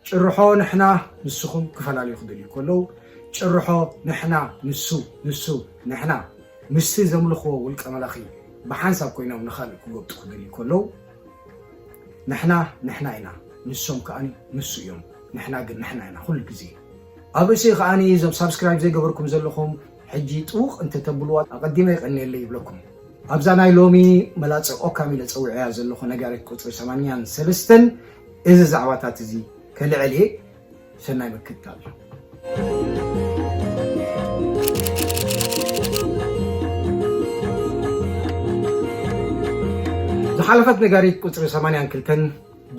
ጭርሖ ንሕና ንስኹም ክፈላለዩ ክደልዩ ከለዉ፣ ጭርሖ ንሕና ንሱ፣ ንሱ ንሕና፣ ምስቲ ዘምልኽዎ ውልቀ መላኺ ብሓንሳብ ኮይኖም ንኻልእ ክጎብጡ ክደልዩ ከለዉ፣ ንሕና ንሕና ኢና፣ ንሶም ከኣ ንሱ እዮም። ንሕና ግን ንሕና ኢና ኩሉ ግዜ። ኣብ ርእሲ ከኣ እዞም ሳብስክራይብ ዘይገበርኩም ዘለኹም፣ ሕጂ ጥውቕ እንተተብልዋ ኣቐዲመ የቐንየለይ ይብለኩም። ኣብዛ ናይ ሎሚ መላጸ ኦካም ኢለ ጸዊዐያ ዘለኹ ነጋሪት ቁጽሪ ሰማንያን ሰለስተን እዚ ዛዕባታት እዚ ከልዕል እየ። ሰናይ ምክትታል። ዝሓለፈት ነጋሪት ቁጽሪ ሰማንያን ክልተን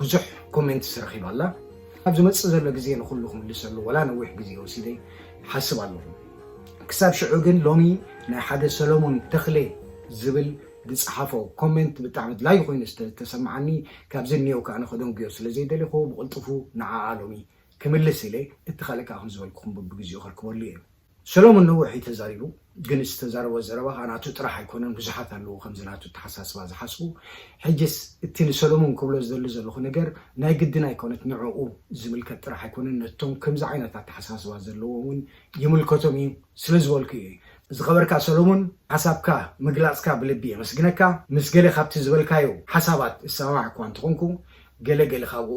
ብዙሕ ኮሜንትስ ረኺባ ኣላ። ኣብ ዝመጽእ ዘሎ ግዜ ንኹሉ ክምልሰሉ ወላ ነዊሕ ግዜ ወሲደ ይሓስብ ኣለኹ። ክሳብ ሽዑ ግን ሎሚ ናይ ሓደ ሰሎሞን ተኽሌ ዝብል ዝጸሓፎ ኮሜንት ብጣዕሚ ድላይ ኮይኑ ዝተሰማዓኒ፣ ካብዚ እኒኦ ከኣ ንኸደንጉዮ ስለ ዘይደለኹ ብቕልጥፉ ንዓኣ ሎሚ ክምልስ ኢለ፣ እቲ ካልእ ከኣ ከም ዝበልኩኹም በብግዜኡ ከርክበሉ እየ። ሰሎሞን ነዊሕ እዩ ተዛሪቡ፣ ግን ዝተዛረቦ ዘረባ ከኣ ናቱ ጥራሕ ኣይኮነን፣ ብዙሓት ኣለዉ ከምዚ ናቱ ኣተሓሳስባ ዝሓስቡ። ሕጅስ እቲ ንሰሎሞን ክብሎ ዝደሊ ዘለኹ ነገር ናይ ግድን ኣይኮነት ንዕኡ ዝምልከት ጥራሕ ኣይኮነን፣ ነቶም ከምዚ ዓይነት ኣተሓሳስባ ዘለዎም እውን ይምልከቶም እዩ ስለ ዝበልኩ እዩ። ዝኸበርካ ሰሎሞን፣ ሓሳብካ ምግላጽካ ብልቢ የመስግነካ። ምስ ገለ ካብቲ ዝበልካዮ ሓሳባት እሰማማዕ እኳ እንተኾንኩ፣ ገለ ገለ ካብኡ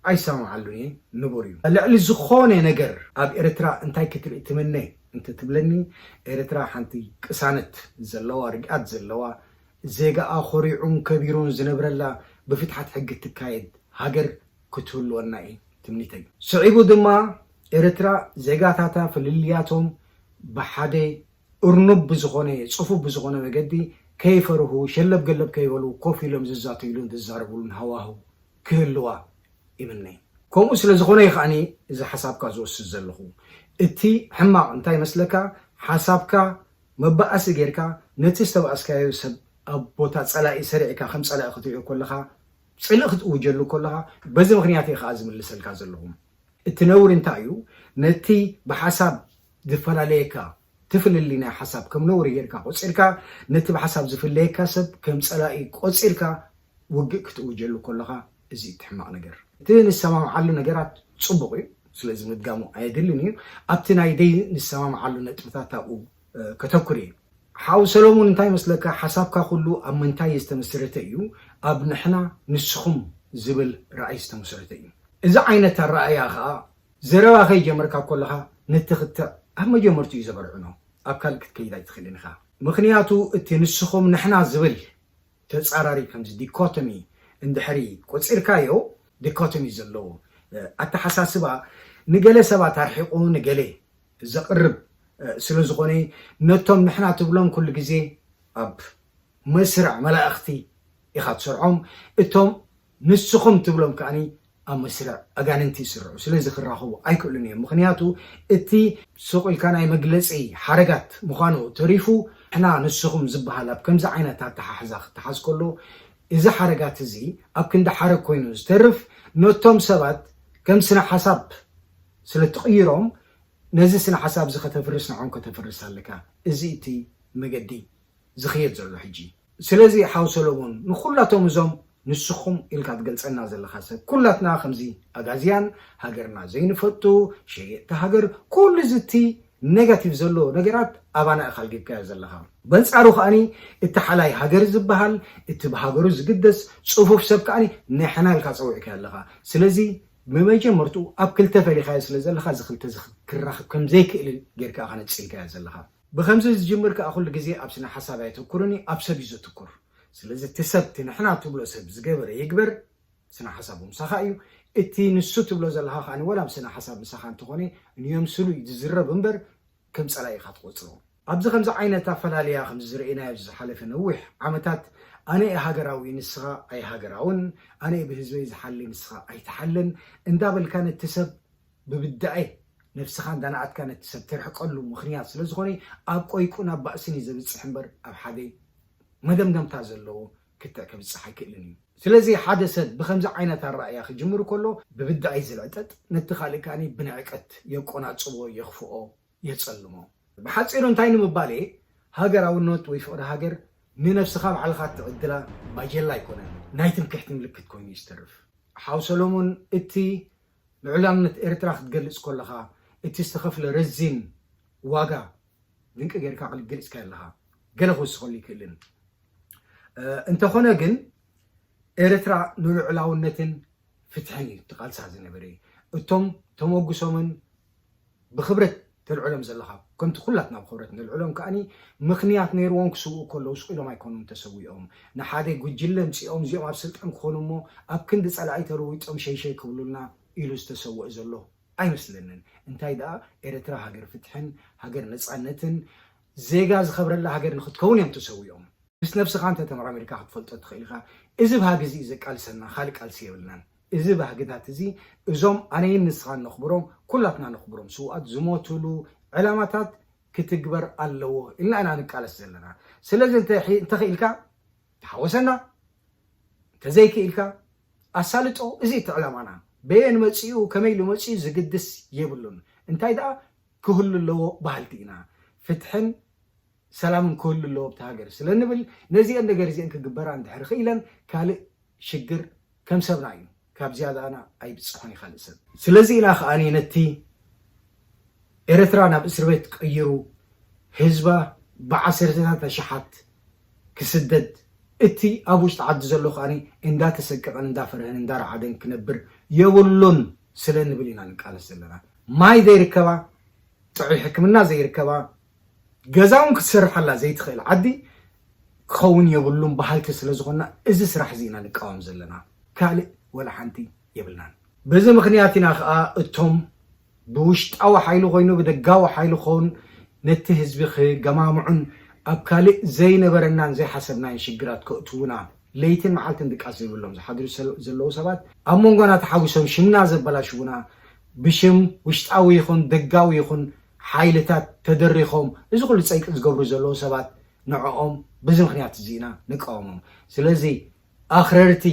ኣይሰማምዓሉን እየ፣ ንቡር እዩ። ልዕሊ ዝኾነ ነገር ኣብ ኤርትራ እንታይ ክትርኢ ትምነ እንተትብለኒ፣ ኤርትራ ሓንቲ ቅሳነት ዘለዋ፣ ርግኣት ዘለዋ፣ ዜጋኣ ኮሪዑን ከቢሩን ዝነብረላ፣ ብፍትሓት ሕጊ እትካየድ ሃገር ክትህልወና እዩ ትምኒተይ። ስዒቡ ድማ ኤርትራ ዜጋታታ ፍልልያቶም ብሓደ እርኑብ ብዝኾነ፣ ጽፉፍ ብዝኾነ መገዲ ከይፈርሁ፣ ሸለብ ገለብ ከይበሉ፣ ኮፍ ኢሎም ዝዛተይሉን ዝዛረብሉን ሃዋህው ክህልዋ ይምነ። ከምኡ ስለ ዝኾነ እዩ ከኣኒ እዚ ሓሳብካ ዝወስድ ዘለኹ። እቲ ሕማቕ እንታይ ይመስለካ? ሓሳብካ መባኣሲ ጌርካ ነቲ ዝተባኣስካዮ ሰብ ኣብ ቦታ ጸላኢ ሰሪዕካ ከም ጸላኢ ክትሪኦ ከለኻ፣ ጽልኢ ክትእውጀሉ ከለኻ፣ በዚ ምኽንያት እየ ከኣ ዝምልሰልካ ዘለኹ። እቲ ነውሪ እንታይ እዩ? ነቲ ብሓሳብ ዝፈላለየካ፣ እቲ ፍልልይ ናይ ሓሳብ ከም ነውሪ ጌርካ ቆጺርካ፣ ነቲ ብሓሳብ ዝፍለየካ ሰብ ከም ጸላኢ ቆጺርካ ውግእ ክትእውጀሉ ከለኻ፣ እዚ እቲ ሕማቕ ነገር። እቲ ንሰማምዓሉ ነገራት ጽቡቕ እዩ፣ ስለዚ ምድጋሙ ኣየድልን እዩ። ኣብቲ ናይ ደይ ንሰማምዓሉ ነጥብታት ኣብኡ፣ እ፣ ከተኩር እየ። ሓው ሰሎሞን፣ እንታይ ይመስለካ? ሓሳብካ ኩሉ ኣብ ምንታይ ዝተመስረተ እዩ? ኣብ ንሕና ንስኹም ዝብል ራእይ ዝተመስረተ እዩ። እዚ ዓይነት ኣረኣእያ ኸኣ ዘረባ ከይጀመርካ ከለኻ ነቲ ክትዕ ኣብ መጀመርትኡ እዩ ዘበርዕኖ፣ ኣብ ካልእ ክትከይድ ኣይትኽእልን ኢኻ። ምኽንያቱ እቲ ንስኹም ንሕና ዝብል ተጻራሪ ከምዚ ዲኮቶሚ እንድሕሪ ቆጺርካዮ፣ ዲኮቶሚ ዘለዎ፣ እ፣ ኣተሓሳስባ ንገለ ሰባት ኣርሒቑ ንገለ ዘቕርብ፣ እ፣ ስለ ዝኾነ ነቶም ንሕና ትብሎም ኩሉ ግዜ ኣብ መስርዕ መላእኽቲ ኢኻ ትሰርዖም። እቶም ንስኹም ትብሎም ከኣኒ ኣብ መስርዕ ኣጋንንቲ ይስርዑ። ስለዚ ክራኸቡ ኣይክእሉን እዮም። ምኽንያቱ እቲ ሱቕ ኢልካ ናይ መግለጺ ሓረጋት ምዃኑ ተሪፉ፣ ንሕና ንስኹም ዝበሃል ኣብ ከምዚ ዓይነት ኣተሓሕዛ ክተሓዝ ከሎ፣ እዚ ሓረጋት እዚ ኣብ ክንዲ ሓረግ ኮይኑ ዝተርፍ፣ ነቶም ሰባት ከም ስነ ሓሳብ ስለ ትቕይሮም፣ ነዚ ስነ ሓሳብ እዚ ከተፍርስ ንዖም ከተፍርስ ኣለካ። እዚ እቲ መገዲ ዝኽየድ ዘሎ ሕጂ። ስለዚ ሓው ሰሎሞን፣ ንኹላቶም እዞም ንስኹም ኢልካ ትገልጸና ዘለኻ ሰብ፣ ኩላትና ከምዚ ኣጋዝያን፣ ሃገርና ዘይንፈቱ፣ ሸየጥቲ ሃገር፣ ኩሉ እዚ እቲ ኔጋቲቭ ዘሎ ነገራት ኣባና ኢኻ ኣልጊብካዮ ዘለኻ። በንጻሩ ከኣኒ እቲ ሓላይ ሃገር ዝበሃል፣ እቲ ብሃገሩ ዝግደስ ጽፉፍ ሰብ ከኣኒ ንሕና ኢልካ ጸዊዕካዮ ኣለኻ። ስለዚ ብመጀመርትኡ ኣብ ክልተ ፈሊኻዮ ስለ ዘለኻ፣ እዚ ክልተ እዚ ክራኸብ ከም ዘይክእል ጌርካ ኢኻ ነጺልካዮ ዘለኻ። ብኸምዚ ዝጅምር ከኣ ኩሉ ግዜ ኣብ ስነ ሓሳብ ኣየተኩርን እዩ፣ ኣብ ሰብ እዩ ዘትኩር። ስለዚ እቲ ሰብ፣ እቲ ንሕና ትብሎ ሰብ ዝገበረ ይግበር፣ ስነ ሓሳቡ ምሳኻ እዩ። እቲ ንሱ ትብሎ ዘለኻ ከኣ ወላ ኣብ ስነ ሓሳብ ምሳኻ እንተኾነ ንየምስሉ እዩ ዝዝረብ እምበር ከም ጸላኢ ኢኻ ትቖጽሮ። ኣብዚ ከምዚ ዓይነት ኣፈላልያ ከምዚ ዝረኣናዮ ኣብዚ ዝሓለፈ ነዊሕ ዓመታት ኣነ እየ ሃገራዊ ንስኻ ኣይሃገራውን፣ ኣነ እየ ብህዝበይ ዝሓሊ ንስኻ ኣይትሓልን እንዳበልካ ነቲ ሰብ ብብድዐ ነብስኻ እንዳነኣድካ ነቲ ሰብ ተርሕቀሉ ምኽንያት ስለ ዝኾነ ኣብ ቆይቁን ኣብ ባእስን እዩ ዘብጽሕ እምበር ኣብ ሓደ መደምደምታ ዘለዎ ክትዕ ከብጽሕ ኣይክእልን እዩ። ስለዚ ሓደ ሰብ ብኸምዚ ዓይነት ኣረኣእያ ክጅምር ከሎ ብብድዐ እዩ ዝልዕጠጥ፣ ነቲ ካልእ ከኣ ብንዕቀት የቆናጽቦ፣ የኽፍኦ፣ የጸልሞ። ብሓጺሩ እንታይ ንምባል እየ፣ ሃገራውነት ወይ ፍቕሪ ሃገር ንነብስኻ ባዕልኻ እትዕድላ ባጀላ ኣይኮነን፣ ናይ ትምክሕቲ ምልክት ኮይኑ እዩ ዝተርፍ። ሓው ሰሎሞን፣ እቲ ልዑላውነት ኤርትራ ክትገልጽ ከለኻ እቲ ዝተኸፍለ ረዚን ዋጋ ድንቂ ጌርካ ገልጽካ ኣለኻ። ገለ ክውስኸሉ ይክእልን። እንተኾነ ግን ኤርትራ ንልዑላውነትን ፍትሕን እዩ ትቃልሳ ዝነበረ። እቶም ተመጉሶምን ብኽብረት ተልዕሎም ዘለኻ፣ ከምቲ ኩላትና ብኽብረት ንልዕሎም ከኣኒ፣ ምኽንያት ነይርዎም ክስውኡ ከለዉ ስቕ ኢሎም ኣይኮኑን ተሰዊኦም። ንሓደ ጉጅለ ምጺኦም እዚኦም ኣብ ስልጣን ክኾኑ እሞ ኣብ ክንዲ ጸላኢ ተለዊጦም ሸይሸይ ክብሉልና ኢሉ ዝተሰወእ ዘሎ ኣይመስለንን። እንታይ ደኣ ኤርትራ ሃገር ፍትሕን ሃገር ነጻነትን ዜጋ ዝኸብረላ ሃገር ንክትከውን እዮም ተሰዊኦም። ምስ ነብስኻ እንተ ተመራሚርካ ክትፈልጦ ትኽእል ኢኻ። እዚ ባህጊ እዚ እዩ ዘቃልሰና፣ ካልእ ቃልሲ የብልናን። እዚ ባህግታት እዚ እዞም ኣነይን ንስኻን ነኽብሮም፣ ኩላትና ነኽብሮም ስውኣት ዝሞቱሉ ዕላማታት ክትግበር ኣለዎ ኢልና ኢና ንቃለስ ዘለና። ስለዚ እንተ- እንተኽኢልካ ተሓወሰና፣ እንተዘይክኢልካ ኣሳልጦ። እዚ እቲ ዕላማና። በየን መጺኡ ከመይ ኢሉ መጺኡ ዝግድስ የብሉን። እንታይ ደኣ ክህሉ ኣለዎ በሃልቲ ኢና። ፍትሕን ሰላምን ክህሉ ኣለዎ ኣብቲ ሃገር ስለ ንብል ነዚአን ነገር እዚአን ክግበራ እንድሕር ክኢለን ካልእ ሽግር ከም ሰብና እዩ። ካብ ዝያዳና ኣይብጽሖን እዩ ካልእ ሰብ። ስለዚ ኢና ከኣ ነቲ ኤርትራ ናብ እስር ቤት ቀይሩ ህዝባ ብዓሰርተታት ኣሽሓት ክስደድ እቲ ኣብ ውሽጢ ዓዲ ዘሎ ከኣ እንዳተሰቀቐን እንዳፈርሀን እንዳረዓደን ክነብር የብሉን ስለ ንብል ኢና ንቃለስ ዘለና። ማይ ዘይርከባ ጥዑይ ሕክምና ዘይርከባ ገዛ እውን ክትሰርሓላ ዘይትኽእል ዓዲ ክኸውን የብሉን በሃልቲ ስለ ዝኾንና እዚ ስራሕ እዚ ኢና ንቃወም ዘለና። ካልእ ወላ ሓንቲ የብልናን። በዚ ምኽንያት ኢና ከኣ እቶም ብውሽጣዊ ሓይሊ ኮይኑ ብደጋዊ ሓይሊ ክኸውን ነቲ ህዝቢ ክገማምዑን ኣብ ካልእ ዘይነበረናን ዘይሓሰብናዮን ሽግራት ከእትዉና ለይትን መዓልትን ድቃስ ዘይብሎም ዝሓድሩ ሰለ- ዘለዉ ሰባት ኣብ መንጎና ተሓጒሶም ሽምና ዘበላሽዉና ብሽም ውሽጣዊ ይኹን ደጋዊ ይኹን ሓይልታት ተደሪኾም እዚ ኩሉ ጸይቂ ዝገብሩ ዘለዉ ሰባት ንዕኦም በዚ ምኽንያት እዚ ኢና ንቃወሞም። ስለዚ ኣኽረርቲ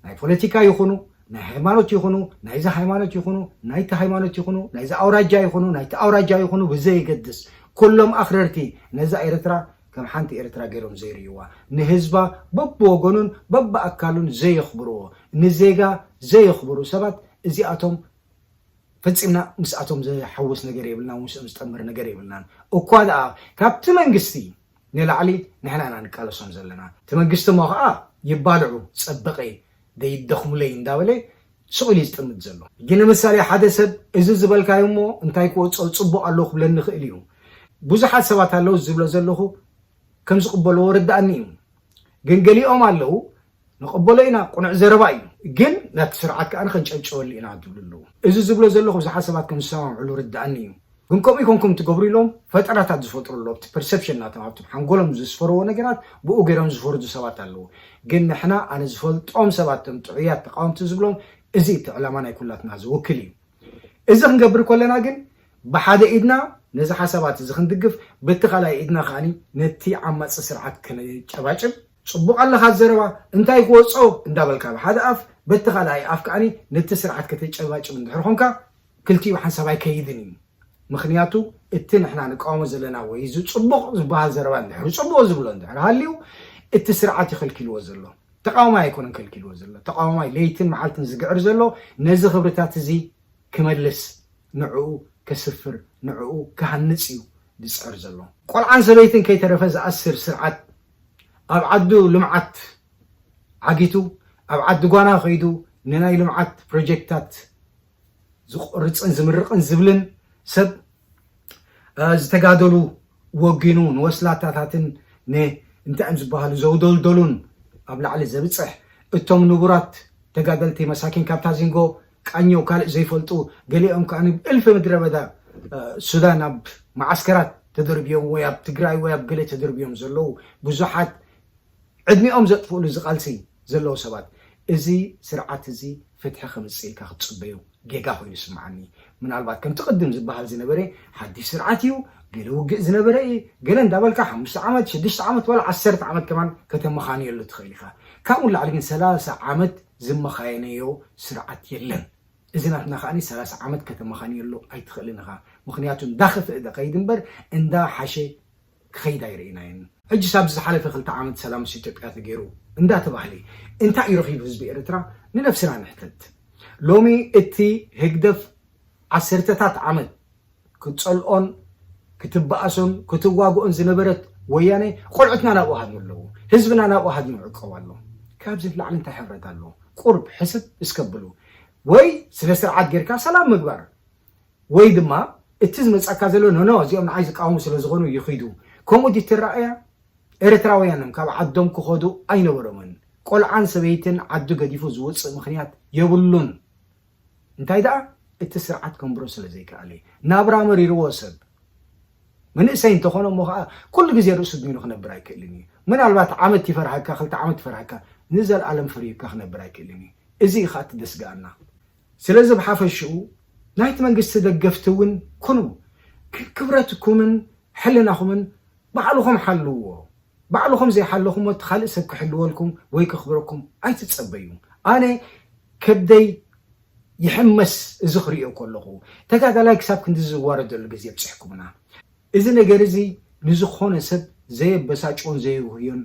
ናይ ፖለቲካ ይኹኑ ናይ ሃይማኖት ይኹኑ ናይዚ ሃይማኖት ይኹኑ ናይቲ ሃይማኖት ይኹኑ ናይዚ ኣውራጃ ይኹኑ ናይቲ ኣውራጃ ይኹኑ ብዘየገድስ ኩሎም ኣኽረርቲ ነዛ ኤርትራ ከም ሓንቲ ኤርትራ ገይሮም ዘይርእይዋ ንህዝባ በብወገኑን በብኣካሉን ዘየኽብርዎ ንዜጋ ዘየኽብሩ ሰባት እዚኣቶም ፈጺምና ምስኣቶም ዝሓውስ ነገር የብልናን ምስኦም ዝጠምር ነገር የብልናን። እኳ ደኣ ካብቲ መንግስቲ ንላዕሊ ንሕና ኢና ንቃለሶም ዘለና። እቲ መንግስቲ እሞ ኸኣ ይባልዑ ጸበቐ ደይደኽሙለይ እንዳበለ ስቕ ኢሉ እዩ ዝጥምት ዘሎ። ግን ንምሳሌ ሓደ ሰብ እዚ ዝበልካዮ እሞ እንታይ ክወጾ ጽቡቕ ኣለዎ ክብለኒ ይኽእል እዩ። ብዙሓት ሰባት ኣለዉ ዝብሎ ዘለኹ ከም ዝቕበልዎ ርድኣኒ እዩ። ግን ገሊኦም ኣለዉ ንቐበሎ ኢና፣ ቅኑዕ ዘረባ እዩ። ግን ናቲ ስርዓት ከኣ ንኸንጨብጨበሉ ኢና ዝብሉ ኣለዉ። እዚ ዝብሎ ዘለኹ ብዙሓት ሰባት ከም ዝሰማምዕሉ ርድኣኒ እዩ። ግን ከምኡ ይኮንኩም ትገብሩ ኢሎም ፈጠራታት ዝፈጥሩ ኣለዉ። ኣብቲ ፐርሰፕሽን ናቶም ኣብቲ ሓንጎሎም ዝስፈርዎ ነገራት ብኡ ገይሮም ዝፈርዱ ሰባት ኣለዉ። ግን ንሕና ኣነ ዝፈልጦም ሰባት ቶም ጥዑያት ተቃወምቲ ዝብሎም እዚ እቲ ዕላማ ናይ ኩላትና ዝውክል እዩ። እዚ ክንገብር ከለና ግን ብሓደ ኢድና ነዚ ሓሳባት እዚ ክንድግፍ በቲ ካልኣይ ኢድና ከዓኒ ነቲ ዓማፂ ስርዓት ከነጨባጭብ ጽቡቕ ኣለኻ ዘረባ እንታይ ክወጾ እንዳበልካ ብሓደ ኣፍ በቲ ካልኣይ ኣፍ ከዓኒ ነቲ ስርዓት ከተጨባጭብ እንድሕር ኾንካ ክልቲኡ ሓንሳብ ኣይከይድን እዩ። ምኽንያቱ እቲ ንሕና ንቃወሞ ዘለና ወይ እዚ ጽቡቕ ዝበሃል ዘረባ እንድሕር ጽቡቕ ዝብሎ እንድሕር ሃልዩ እቲ ስርዓት ይኸልኪልዎ ዘሎ ተቃዋማይ ኣይኮነን ከልኪልዎ ዘሎ ተቃዋማይ ለይትን መዓልትን ዝግዕር ዘሎ ነዚ ክብርታት እዚ ክመልስ ንዕኡ ከስፍር ንዕኡ ክሃንጽ እዩ ዝጽዕር ዘሎ። ቆልዓን ሰበይትን ከይተረፈ ዝኣስር ስርዓት ኣብ ዓዱ ልምዓት ዓጊቱ ኣብ ዓዲ ጓና ከይዱ ንናይ ልምዓት ፕሮጀክትታት ዝቆርፅን ዝምርቕን ዝብልን ሰብ ዝተጋደሉ ወጊኑ ንወስላታታትን እንታይ እዮም ዝበሃሉ ዘውደልደሉን ኣብ ላዕሊ ዘብፅሕ እቶም ንቡራት ተጋደልቲ መሳኪን ካብታ ዚንጎ ቃኘው ካልእ ዘይፈልጡ ገሊኦም ከዓ ብእልፊ ምድረ በዳ ሱዳን ኣብ መዓስከራት ተደርብዮም ወይ ኣብ ትግራይ ወይ ኣብ ገለ ተደርብዮም ዘለዉ ብዙሓት ዕድሚኦም ዘጥፍእሉ ዝቃልሲ ዘለዉ ሰባት እዚ ስርዓት እዚ ፍትሒ ከምፅእ ኢልካ ክትፅበዩ ጌጋ ኮይኑ ይስምዓኒ። ምናልባት ከምቲ ቅድም ዝበሃል ዝነበረ ሓድሽ ስርዓት እዩ፣ ገለ ውግእ ዝነበረ እዩ፣ ገለ እንዳበልካ ሓሙሽተ ዓመት፣ ሽዱሽተ ዓመት ዋላ ዓሰርተ ዓመት ከማን ከተመኻንየሉ ትኽእል ኢኻ። ካብኡ ንላዕሊ ግን ሰላሳ ዓመት ዝመኻየነዮ ስርዓት የለን። እዚ ናትና ከዓኒ ሰላሳ ዓመት ከተመኻንየሉ ኣይትኽእልን ኢኻ። ምኽንያቱ እንዳኸፍእ ዝኸይድ እምበር እንዳሓሸ ክኸይድ ኣይርኢናዮን። ሕጂስ ኣብዚ ዝሓለፈ ክልተ ዓመት ሰላም ምስ ኢትዮጵያ ተገይሩ እንዳተባህለ እንታይ እዩ ረኺቡ ህዝቢ ኤርትራ? ንነብስና ንሕተት። ሎሚ እቲ ህግደፍ ዓሰርተታት ዓመት ክትጸልኦን ክትበኣሶን ክትዋግኦን ዝነበረት ወያነ ቆልዑትና ናብኡ ሃድሙ ኣለዉ። ህዝብና ናብኡ ሃድሙ ይዕቀቡ ኣሎ። ካብዚ ንላዕሊ እንታይ ሕብረት ኣሎ? ቁርብ ሕስብ እስከብሉ ወይ ስለ ስርዓት ጌርካ ሰላም ምግባር ወይ ድማ እቲ ዝመጻካ ዘሎ ኖኖ እዚኦም ንዓይ ዝቃወሙ ስለ ዝኾኑ ይኺዱ። ከምኡ ድዩ ትረኣያ? ኤርትራውያን ካብ ዓዶም ክኸዱ ኣይነበሮምን። ቆልዓን ሰበይትን ዓዱ ገዲፉ ዝወፅእ ምኽንያት የብሉን። እንታይ ደኣ እቲ ስርዓት ከንብሮ ስለ ዘይከኣለ ናብራ መሪርዎ ሰብ መንእሰይ እንተኾነ እሞ ከዓ ኩሉ ግዜ ርእሱ ድሚኑ ክነብር ኣይክእልን እዩ። ምናልባት ዓመት ይፈርሃካ፣ ክልተ ዓመት ይፈርሃካ፣ ንዘለኣለም ፈሪሁካ ክነብር ኣይክእልን እዩ። እዚ እዩ ከዓ እቲ ደስግኣና። ስለዚ ብሓፈሽኡ ናይቲ መንግስቲ ደገፍቲ እውን ኩኑ፣ ክ- ክብረትኩምን ሕልናኹምን ባዕልኹም ሓልውዎ። ባዕልኹም ዘይሓለኹሞ እቲ ካልእ ሰብ ክሕልወልኩም ወይ ክኽብረኩም ኣይትጸበዩ። ኣነ ከብደይ ይሕመስ እዚ ክርእዮ ከለኹ። ተጋዳላይ ክሳብ ክንዲ ዝዋረደሉ ግዜ ኣብጺሕኩምና። እዚ ነገር እዚ ንዝኾነ ሰብ ዘየበሳጭዎን ዘየጉህዮን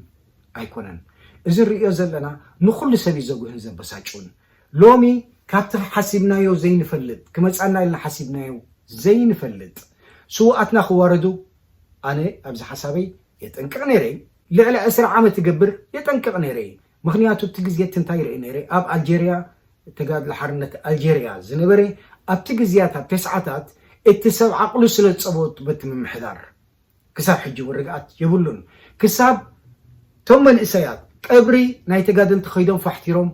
ኣይኮነን። እዚ ንርእዮ ዘለና ንኹሉ ሰብ እዩ ዘጉህን ዘበሳጭውን። ሎሚ ካብቲ ሓሲብናዮ ዘይንፈልጥ ክመጻና ኢልና ሓሲብናዮ ዘይንፈልጥ ስውኣትና ክዋረዱ ኣነ ኣብዚ ሓሳበይ የጠንቅቕ ነይረ። ልዕሊ ዕስራ ዓመት ይገብር የጠንቅቕ ነይረ። ምኽንያቱ እቲ ግዜ እቲ እንታይ ይርኢ ነይረ? ኣብ ኣልጀርያ ተጋድሎ ሓርነት ኣልጀርያ ዝነበረ ኣብቲ ግዜያት ኣብ ተስዓታት እቲ ሰብ ዓቕሉ ስለ ዝጸበወት በቲ ምምሕዳር ክሳብ ሕጂ እውን ርግኣት የብሉን። ክሳብ እቶም መንእሰያት ቀብሪ ናይ ተጋደልቲ ከይዶም ፋሕቲሮም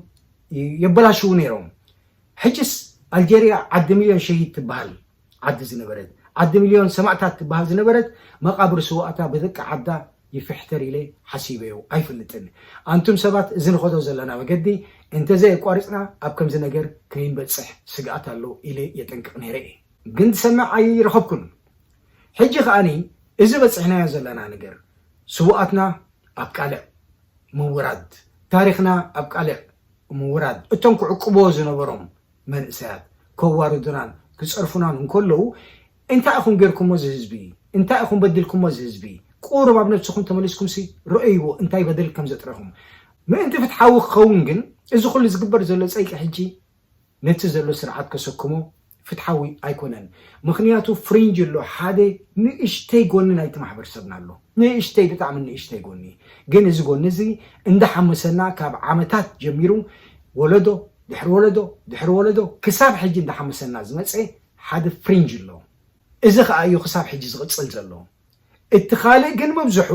ይ- የበላሽዉ ነይሮም። ሕጅስ ኣልጀርያ ዓዲ ሚልዮን ሸሂድ ትበሃል ዓዲ ዝነበረት፣ ዓዲ ሚልዮን ሰማእታት ትበሃል ዝነበረት፣ መቓብር ስውኣታ ብደቂ ዓዳ ይፍሕተር ኢለ ሓሲበዮ ኣይፈልጥን። ኣንቱም ሰባት እዚ ንኸዶ ዘለና መገዲ እንተዘየቋርፅና ኣብ ከምዚ ነገር ከይንበፅሕ ስግኣት ኣሎ ኢለ የጠንቅቕ ነይረ እየ። ግን ዝሰምዕ ኣይረኸብኩን። ሕጂ ከኣኒ እዚ በፂሕናዮ ዘለና ነገር ስውኣትና ኣብ ቃልዕ ምውራድ፣ ታሪኽና ኣብ ቃልዕ ምውራድ፣ እቶም ክዕቅብዎ ዝነበሮም መንእሰያት ከዋርዱናን ክጸርፉናን እንከለዉ እንታይ ኢኹም ጌርኩሞ እዚ ህዝቢ? እንታይ ኢኹም በዲልኩሞ እዚ ህዝቢ? ቁሩብ ኣብ ነብስኹም ተመሊስኩምሲ ረእይዎ እንታይ በደል ከም ዘጥረኹም። ምእንቲ ፍትሓዊ ክኸውን ግን እዚ ኩሉ ዝግበር ዘሎ ጸይቂ ሕጂ ነቲ ዘሎ ስርዓት ከሰክሞ ፍትሓዊ ኣይኮነን። ምኽንያቱ ፍሪንጅ ኣሎ ሓደ ንእሽተይ ጎኒ ናይቲ ማሕበረሰብና ኣሎ። ንእሽተይ ብጣዕሚ ንእሽተይ ጎኒ። ግን እዚ ጎኒ እዚ እንዳሓመሰና ካብ ዓመታት ጀሚሩ ወለዶ ድሕሪ ወለዶ ድሕሪ ወለዶ ክሳብ ሕጂ እንዳሓመሰና ዝመፀ ሓደ ፍሪንጅ ኣሎ። እዚ ከዓ እዩ ክሳብ ሕጂ ዝቕፅል ዘሎ። እቲ ካልእ ግን ምብዝሑ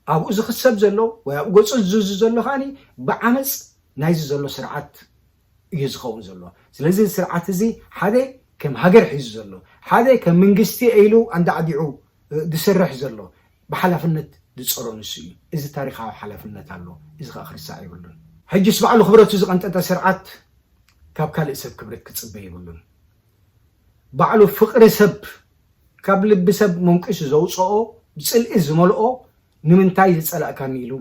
ኣብኡ ዝኽሰብ ዘሎ ወይ ኣብኡ ገፁ ዝዝዙ ዘሎ ከዓኒ ብዓመፅ ናይዚ ዘሎ ስርዓት እዩ ዝኸውን ዘሎ። ስለዚ እዚ ስርዓት እዚ ሓደ ከም ሃገር ሒዙ ዘሎ ሓደ ከም መንግስቲ ኢሉ ኣንዳዕዲዑ ዝሰርሕ ዘሎ ብሓላፍነት ዝፀሮ ንሱ እዩ። እዚ ታሪኻዊ ሓላፍነት ኣሎ። እዚ ከዓ ክርሳዕ የብሉን። ሕጅስ ባዕሉ ክብረቱ ዝቐንጠጠ ስርዓት ካብ ካልእ ሰብ ክብረት ክፅበ የብሉን። ባዕሉ ፍቕሪ ሰብ ካብ ልቢ ሰብ መንቂሱ ዘውፅኦ ብፅልኢ ዝመልኦ ንምንታይ ዝፀላእካኒ ኢሉ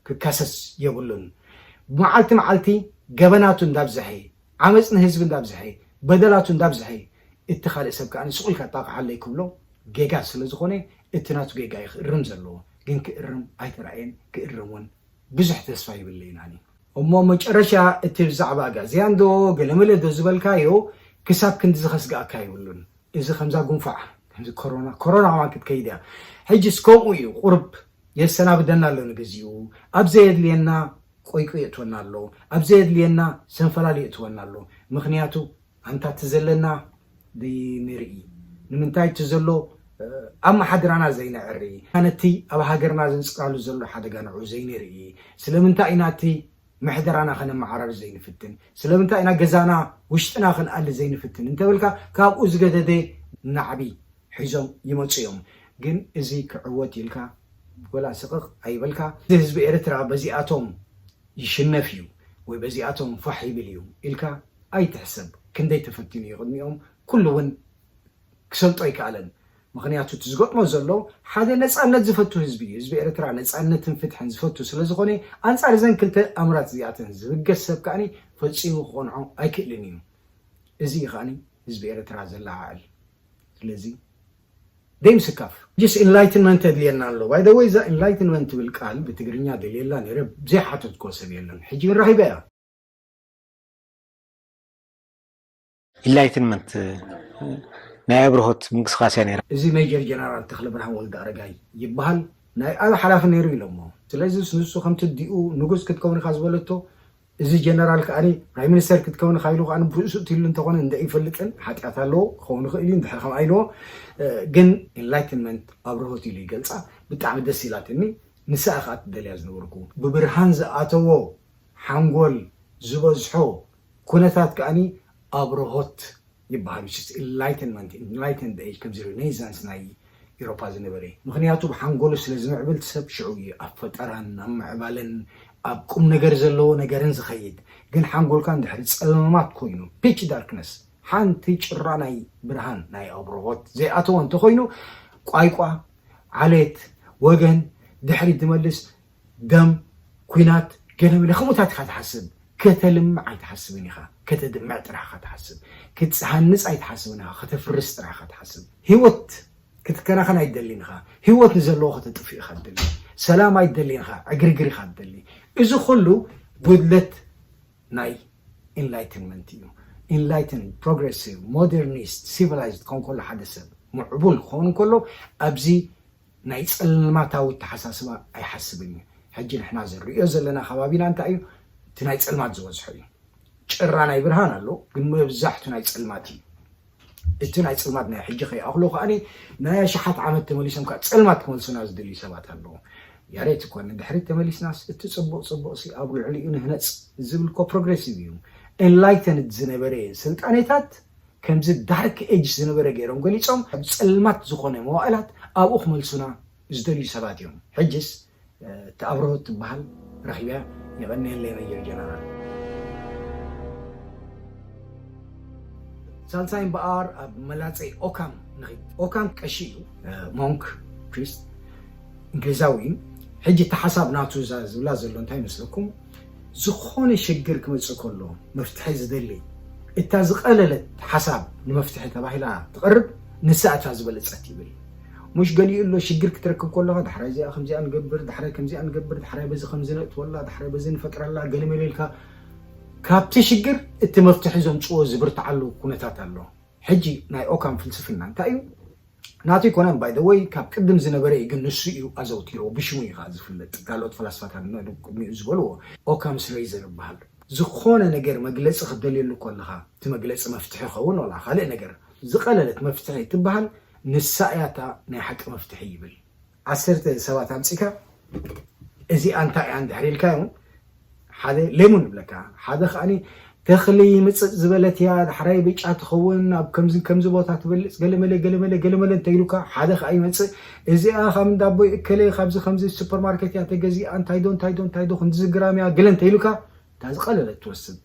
ክካሰስ የብሉን። ብመዓልቲ መዓልቲ ገበናቱ እንዳብዝሐ፣ ዓመፅ ንህዝቢ እንዳብዝሐ፣ በደላቱ እንዳብዝሐ፣ እቲ ካልእ ሰብ ከዓ ስቕ ኢልካ ጣቕዓለይ ክብሎ ጌጋ ስለ ዝኾነ እቲ ናቱ ጌጋ እዩ ክእርም ዘለዎ። ግን ክእርም ኣይተራእየን፣ ክእርም እውን ብዙሕ ተስፋ ይብለይን ኣነ። እሞ መጨረሻ እቲ ብዛዕባ ኣጋዝያን ዶ ገለመለ ዶ ዝበልካዮ ክሳብ ክንድዚ ከስግኣካ ይብሉን። እዚ ከምዛ ጉንፋዕ ከምዚ ኮሮና ኮሮና ከማን ክትከይድ እያ። ሕጅስ ከምኡ እዩ። ቁርብ የሰናብደና ኣሎ ንግዚኡ። ኣብ ዘየድልየና ቆይቆ የእትወና ኣሎ። ኣብ ዘየድልየና ሰንፈላል የእትወና ኣሎ። ምኽንያቱ ኣንታ እቲ ዘለና ንርኢ ንምንታይ እቲ ዘሎ ኣመሓድራና ዘይነዕሪ ነቲ ኣብ ሃገርና ዘንፅቃሉ ዘሎ ሓደጋ ንዑ ዘይንርኢ ስለምንታይ ኢና እቲ ምሕደራና ከነመዓራሪ ዘይንፍትን ስለምንታይ ኢና ገዛና ውሽጥና ክንኣሊ ዘይንፍትን እንተበልካ ካብኡ ዝገደደ ናዕቢ ሒዞም ይመፁ እዮም። ግን እዚ ክዕወት ኢልካ ወላ ስቕቕ ኣይበልካ። እዚ ህዝቢ ኤርትራ በዚኣቶም ይሽነፍ እዩ ወይ በዚኣቶም ፋሕ ይብል እዩ ኢልካ ኣይትሕሰብ። ክንደይ ተፈቲኑ እዩ ቅድሚኦም ኩሉ እውን ክሰልጦ ኣይከኣለን። ምኽንያቱ እቲ ዝገጥሞ ዘሎ ሓደ ነፃነት ዝፈቱ ህዝቢ እዩ። ህዝቢ ኤርትራ ነፃነትን ፍትሕን ዝፈቱ ስለዝኾነ ኣንፃር እዘን ክልተ ኣምራት እዚኣተን ዝብገስ ሰብ ከዓኒ ፈፂሙ ክኾንዖ ኣይክእልን እዩ። እዚ እዩ ከዓኒ ህዝቢ ኤርትራ ዘለዓዕል። ስለዚ ደይምስካፍ ጅስ ኢንላይትንመንት የድልየና ኣሎ። ባይ ዘ ወይ እዛ ኢንላይትንመንት ትብል ቃል ብትግርኛ ደልየላ ነይረ ዘይሓተትኮ ሰብ የለን። ሕጂ ግን ረኺበያ። ኢንላይትንመንት ናይ ኣብርሆት ምንቅስቃስ እያ ነይራ። እዚ ሜጀር ጀነራል ተኽለ ብርሃን ወልደ ኣረጋይ ይበሃል። ናይ ኣብ ሓላፊ ነይሩ ኢሎሞ። ስለዚ ንሱ ከምቲ ዲኡ ንጉስ ክትከውን ኢኻ ዝበለቶ፣ እዚ ጀነራል ከኣ ፕራይም ሚኒስተር ክትከውን ኢኻ ኢሉ ከኣ ብርእሱ እትሉ እንተኾነ እንደ ይፈልጥን ሓጢኣት ኣለዎ ክኸውን ይኽእል እዩ እንድሕር ከም ኣይልዎ። ግን ኢንላይትንመንት ኣብርሆት ኢሉ ይገልፃ። ብጣዕሚ ደስ ኢላትኒ። ንሳ ከኣ ትደልያ ዝነበርኩ ብብርሃን ዝኣተዎ ሓንጎል ዝበዝሖ ኩነታት ከኣኒ ኣብርሆት ይበሃል። ኢንላይትንመንት ኢንላይትንድ ኤጅ ከምዚ ሬኔሳንስ ናይ ኤሮፓ ዝነበረ። ምክንያቱ ብሓንጎሉ ስለ ዝምዕብል ሰብ ሽዑ እዩ ኣብ ፈጠራን ኣብ ምዕባለን ኣብ ቁም ነገር ዘለዎ ነገርን ዝኸይድ። ግን ሓንጎልካ እንድሕሪ ጸልማት ኮይኑ ፒች ዳርክነስ ሓንቲ ጭራ ናይ ብርሃን ናይ ኣብርሆት ዘይኣተወ እንተኮይኑ ቋይቋ ዓሌት ወገን ድሕሪት ዝመልስ ደም ኩናት ገለመለ ከምኡታት ኢኻ ትሓስብ። ከተልምዕ ኣይትሓስብን ኢኻ። ከተድምዕ ጥራሕ ኢኻ ትሓስብ። ክትሃንፅ ኣይትሓስብን ኢኻ። ከተፍርስ ጥራሕ ኢኻ ትሓስብ። ህይወት ክትከናኸን ኣይትደልን ኢኻ። ህይወት ንዘለዎ ከተጥፍእ ኢኻ ትደሊ። ሰላም ኣይትደልን ኢኻ። ዕግርግር ኢኻ ትደሊ። እዚ ኩሉ ጉድለት ናይ ኢንላይትንመንት እዩ። ኢንላይትንድ ፕሮግረሲቭ ሞደርኒስት ሲቪላይዝድ ክኸውን ከሎ ሓደ ሰብ ምዕቡል ክኸውን ከሎ ኣብዚ ናይ ጸልማታዊ ኣተሓሳስባ ኣይሓስብን እዩ። ሕጂ ንሕና ዝርእዮ ዘለና ከባቢና እንታይ እዩ? እቲ ናይ ጸልማት ዝበዝሖ እዩ። ጭራ ናይ ብርሃን ኣሎ፣ ግን መብዛሕቱ ናይ ጸልማት እዩ። እቲ ናይ ጸልማት ናይ ሕጂ ከይኣኽሎ ከኣ ናይ ኣሽሓት ዓመት ተመሊሶም ከዓ ጸልማት ክመልሱና ዝደልዩ ሰባት ኣለዉ። ያሬት እኮ ንድሕሪት ተመሊስናስ እቲ ጽቡቕ ጽቡቕ ሲ ኣብ ልዕሊኡ ንህነጽ ዝብል እኮ ፕሮግሬሲቭ እዩ። ኤንላይተንድ ዝነበረ ስልጣኔታት ከምዚ ዳርክ ኤጅ ዝነበረ ገይሮም ገሊጾም ኣብ ጸልማት ዝኾነ መዋእላት ኣብኡ ክመልሱና ዝደልዩ ሰባት እዮም። ሕጅስ እቲ ኣብርሆት ትበሃል ረኺብያ። የቐንየለይ መጀር ጀነራል። ሳልሳይ እምበኣር ኣብ መላጸይ ኦካም ንኺድ። ኦካም ቀሺ እዩ፣ ሞንክ ፕሪስት እንግሊዛዊ እዩ። ሕጂ እቲ ሓሳብ ናቱ እዛ ዝብላ ዘሎ እንታይ ይመስለኩም? ዝኾነ ሽግር ክመጽእ ከሎ መፍትሒ ዝደሊ እታ ዝቐለለት ሓሳብ ንመፍትሒ ተባሂላ ትቐርብ ንሳ እታ ዝበለጸት ይብል። ሙሽ ገሊኡ ኣሎ ሽግር ክትረክብ ከለኻ ዳሕራይ እዚኣ ከምዚኣ ንገብር፣ ዳሕራይ ከምዚኣ ንገብር፣ ዳሕራይ በዚ ከምዚ ነእትወላ፣ ዳሕራይ በዚ ንፈጥረላ ገለመለ ኢልካ ካብቲ ሽግር እቲ መፍትሒ ዘምጽዎ ዝብርትዓሉ ኩነታት ኣሎ። ሕጂ ናይ ኦካም ፍልስፍና እንታይ እዩ? ናቱ ኣይኮነን ባይ ወይ ካብ ቅድም ዝነበረ እዩ፣ ግን ንሱ እዩ ኣዘውቲሮ ብሽሙ እዩ ከዓ ዝፍለጥ። ካልኦት ፈላስፋታት ቅድሚኡ ዝበልዎ ኦካምስ ሬዘር ይበሃል። ዝኾነ ነገር መግለፂ ክትደልየሉ ከለኻ እቲ መግለፂ መፍትሒ ይኸውን ወላ ካልእ ነገር ዝቐለለት መፍትሒ ትበሃል ንሳ እያ እታ ናይ ሓቂ መፍትሒ ይብል። ዓሰርተ ሰባት ኣምፂካ እዚኣ እንታይ እያ እንድሕር ኢልካዮም ሓደ ሌሙን ይብለካ፣ ሓደ ከዓኒ ተኽሊ ምፅእ ዝበለት እያ፣ ዳሕራይ ብጫ ትኸውን፣ ኣብ ከምዚ ከምዚ ቦታ ትበልፅ፣ ገለመለ ገለመለ ገለመለ እንተኢሉካ ሓደ ከዓ ይመፅእ፣ እዚኣ ካብ እንዳቦይ እከለ ካብዚ ከምዚ ሱፐርማርኬት እያ ተገዚኣ፣ እንታይ ዶ እንታይ ዶ እንታይ ዶ ክንድዚ ግራም እያ ገለ እንተኢሉካ እታ ዝቐለለት ትወስድ።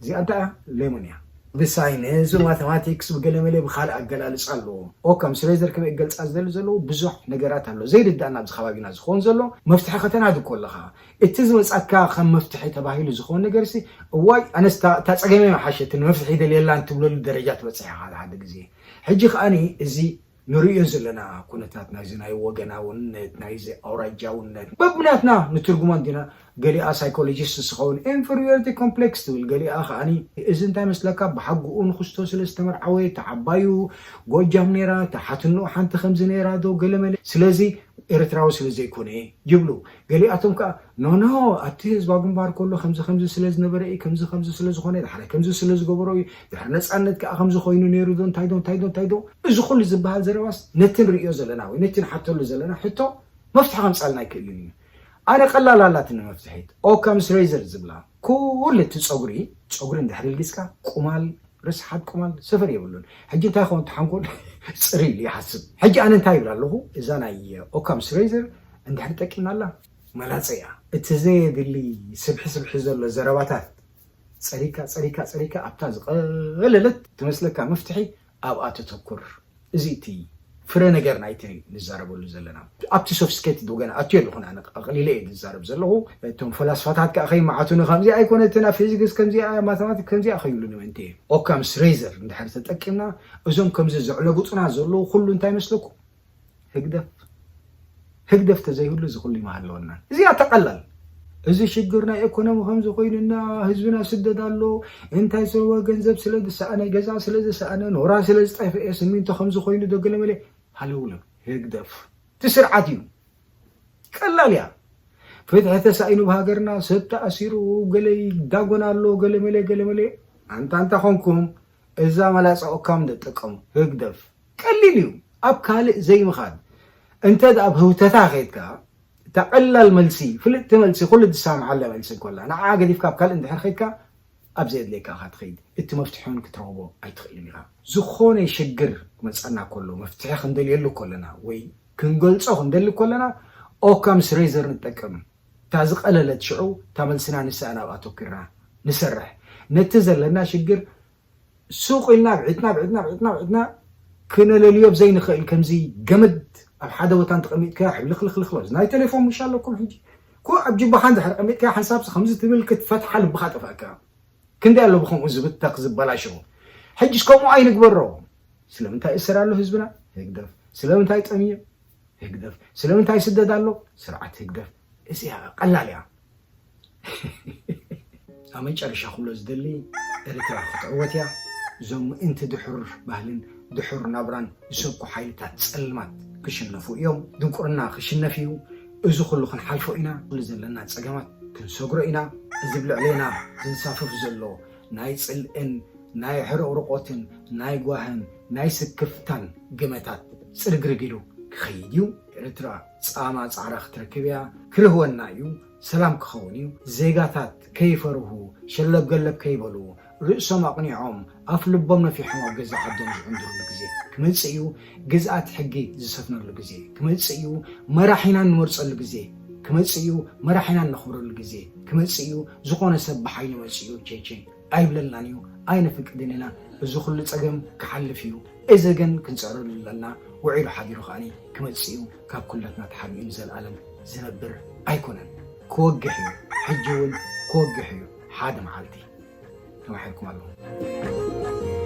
እዚኣ እንታይ እያ? ሌሞን እያ። ብሳይንስ ብማተማቲክስ ብገለመለ ብካልእ ኣገላልፃ ኣለዎ። ኦካም ስሬዘር ከመይ እገልፃ ዝደሊ ዘለዉ ብዙሕ ነገራት ኣሎ ዘይርዳእና ኣብዚ ከባቢና ዝኸውን ዘሎ መፍትሒ ከተናዲ ከለኻ እቲ ዝመፃካ ከም መፍትሒ ተባሂሉ ዝኸውን ነገር ሲ እዋይ ኣነስ እታ ጸገመ ሓሸት ንመፍትሒ ደልየላ እንትብለሉ ደረጃ ትበፅሕ ኢኻ ሓደ ግዜ። ሕጂ ከዓኒ እዚ ንርእዮ ዘለና ኩነታት ናይዚ ናይ ወገናውነት ናይዚ ኣውራጃውነት በብናትና ንትርጉማ እንዲና። ገሊኣ ሳይኮሎጂስት ዝኸውን ኢንፌሪዮሪቲ ኮምፕሌክስ ትብል፣ ገሊኣ ከዓኒ እዚ እንታይ መስለካ ብሓጉኡ ንክስቶ ስለ ዝተመርዓወ ተዓባዩ ጎጃም ነይራ ተሓትንኡ ሓንቲ ከምዚ ነይራ ዶ ገለመለ ስለዚ ኤርትራዊ ስለ ዘይኮነ ይብሉ። ገሊኣቶም ከዓ ኖኖ ኣብቲ ህዝባ ግንባር ከሎ ከምዚ ከምዚ ስለ ዝነበረ እዩ ከምዚ ከምዚ ስለ ዝኾነ ዳሕረ ከምዚ ስለ ዝገበሮ እዩ ድሕሪ ነፃነት ከዓ ከምዚ ኮይኑ ነይሩ ዶ እንታይ ዶ እንታይ ዶ እንታይ ዶ እዚ ኩሉ ዝበሃል ዘረባስ ነቲ ንርእዮ ዘለና ወይ ነቲ ንሓተሉ ዘለና ሕቶ መፍትሒ ከምፃልና ኣይክእልን እዩ። ኣነ ቀላል ኣላትኒ መፍትሒት ኦካምስ ሬዘር ዝብላ ኩሉ እቲ ፀጉሪ ፀጉሪ እንድሕር ልጊፅካ ቁማል ርስሓት ቁማል ሰፈር የብሉን። ሕጂ እንታይ ኸውን ተሓንኮል ፅሪ ኢሉ ይሓስብ። ሕጂ ኣነ እንታይ ይብል ኣለኹ እዛ ናይ ኦካምስ ሬዘር እንድሕር ጠቂምናላ መላፀ እያ። እቲ ዘየድሊ ስብሒ ስብሒ ዘሎ ዘረባታት ፀሪካ ፀሪካ ፀሪካ ኣብታ ዝቐለለት ትመስለካ መፍትሒ ኣብኣ ተተኩር። እዚ እቲ ፍረ ነገር ናይቲ ንዛረበሉ ዘለና ኣብቲ ሶፍስኬትድ ወገን ኣትዮ ኣለኹን ኣነ ኣቕሊለ እየ ዝዛረብ ዘለኹ። እቶም ፈላስፋታት ከዓ ከይመዓቱኒ ከምዚኣ ኣይኮነትን ኣብ ፊዚክስ ከምዚኣ ማተማቲክ ከምዚኣ ከይብሉኒ ምእንቲ እየ። ኦካምስ ሬዘር እንድሕር ተጠቂምና እዞም ከምዚ ዘዕለቡጡና ዘለዉ ኩሉ እንታይ መስለኩም? ህግደፍ ህግደፍ ተዘይህሉ እዚ ኩሉ ይመሃለወና። እዚኣ ተቐላል እዚ ሽግር ናይ ኢኮኖሚ ከምዚ ኮይኑና ህዝብና ስደት ኣሎ። እንታይ ስለ ገንዘብ ስለ ዝሰኣነ፣ ገዛ ስለ ዝሰኣነ፣ ኖራ ስለ ዝጠፍኤ፣ ስሚንቶ ከምዚ ኮይኑ ዶ ገለመለ ሃለውለው ህግደፍ እቲ ስርዓት እዩ። ቀላል እያ። ፍትሒ ተሳኢኑ ብሃገርና ሰብ ተኣሲሩ ገለ ይዳጎን ኣሎ ገለመለ ገለመለ። ኣንታ ኣንታ ኮንኩም እዛ መላፃ ኦካም ደጥቀሙ ህግደፍ ቀሊል እዩ። ኣብ ካልእ ዘይምኻድ እንተ ደኣ ኣብ ህውተታ ከይድካ እታ ቀላል መልሲ ፍልጥቲ መልሲ ኩሉ ዝሰማማዓላ መልሲ እንኮላ ንዓ ገዲፍካ ኣብ ካልእ እንድሕር ከይድካ ኣብ ዘየድልየካ ኢኻ ትኸይድ። እቲ መፍትሒ እውን ክትረኽቦ ኣይትኽእልን ኢኻ። ዝኾነ ሽግር ክመፀና ከሎ መፍትሒ ክንደልየሉ ከለና ወይ ክንገልፆ ክንደሊ ከለና ኦካምስ ሬዘር ንጠቀም። እታ ዝቐለለት ሽዑ እታ መልስና ንስኣ ናብ ኣተኩርና ንሰርሕ። ነቲ ዘለና ሽግር ሱቕ ኢልና ብዒትና ብዒትና ብዒትና ብዒትና ክነለልዮ ብዘይንኽእል ከምዚ ገመድ ኣብ ሓደ ቦታ እንተቐሚጥካዮ ሕብልኽልኽልኽሎ ናይ ቴሌፎን ምሽ ኣለኩም ሕጂ ኮ ኣብ ጅባኻ እንድሕር ቀሚጥካዮ ሓንሳብ ከምዚ ትብል ክትፈትሓ ልብኻ ጠፋእካ። ክንደይ ኣሎ ብኸምኡ ዝብተኽ ዝበላሸው። ሕጅስ ከምኡ ኣይንግበሮ። ስለምንታይ እስር ኣሎ ህዝብና? ህግደፍ። ስለምንታይ ጠምየ? ህግደፍ። ስለምንታይ ስደት ኣሎ? ስርዓት ህግደፍ። እዚኣ ቀላል እያ። ኣብ መጨረሻ ክብሎ ዝደሊ ኤርትራ ክትዕወት እያ። እዞም ምእንቲ ድሑር ባህልን ድሑር ናብራን ዝሰብኩ ሓይልታት ጸልማት ክሽነፉ እዮም። ድንቁርና ክሽነፍ እዩ። እዚ ኩሉ ክንሓልፎ ኢና። ኩሉ ዘለና ጸገማት ክንሰግሮ ኢና። እዚ ብልዕሌና ዝንሳፈፍ ዘሎ ናይ ጽልእን ናይ ሕርቕርቆትን ናይ ጓህን ናይ ስክፍታን ግመታት ጽርግርግ ኢሉ ክኸይድ እዩ። ኤርትራ ጻማ ጻዕራ ክትረክብ እያ። ክርህወና እዩ። ሰላም ክኸውን እዩ። ዜጋታት ከይፈርሁ፣ ሸለብ ገለብ ከይበሉ፣ ርእሶም ኣቕኒዖም፣ ኣፍ ልቦም ነፊሖም ኣብ ገዛ ዓዶም ዝዕንድሩሉ ግዜ ክመጽእ እዩ። ግዝኣት ሕጊ ዝሰፍነሉ ግዜ ክመጽእ እዩ። መራሒና እንመርጸሉ ግዜ ክመጽእ እዩ። መራሒና እነኽብረሉ ግዜ ክመጽእ እዩ። ዝኾነ ሰብ ብሓይሊ መጺኡ ቸይቸይ ኣይብለልናን እዩ። ኣይነፍቅድን ኢና። እዚ ኩሉ ጸገም ክሓልፍ እዩ። እዚ ግን ክንጽዕረሉ ኣለና። ውዒሉ ሓዲሩ ከኣኒ ክመጽእ እዩ። ካብ ኩለትና ተሓቢኡ ንዘለኣለም ዝነብር ኣይኮነን። ክወግሕ እዩ። ሕጂ እውን ክወግሕ እዩ። ሓደ መዓልቲ። ከመይ ሓይልኩም ኣለኹም?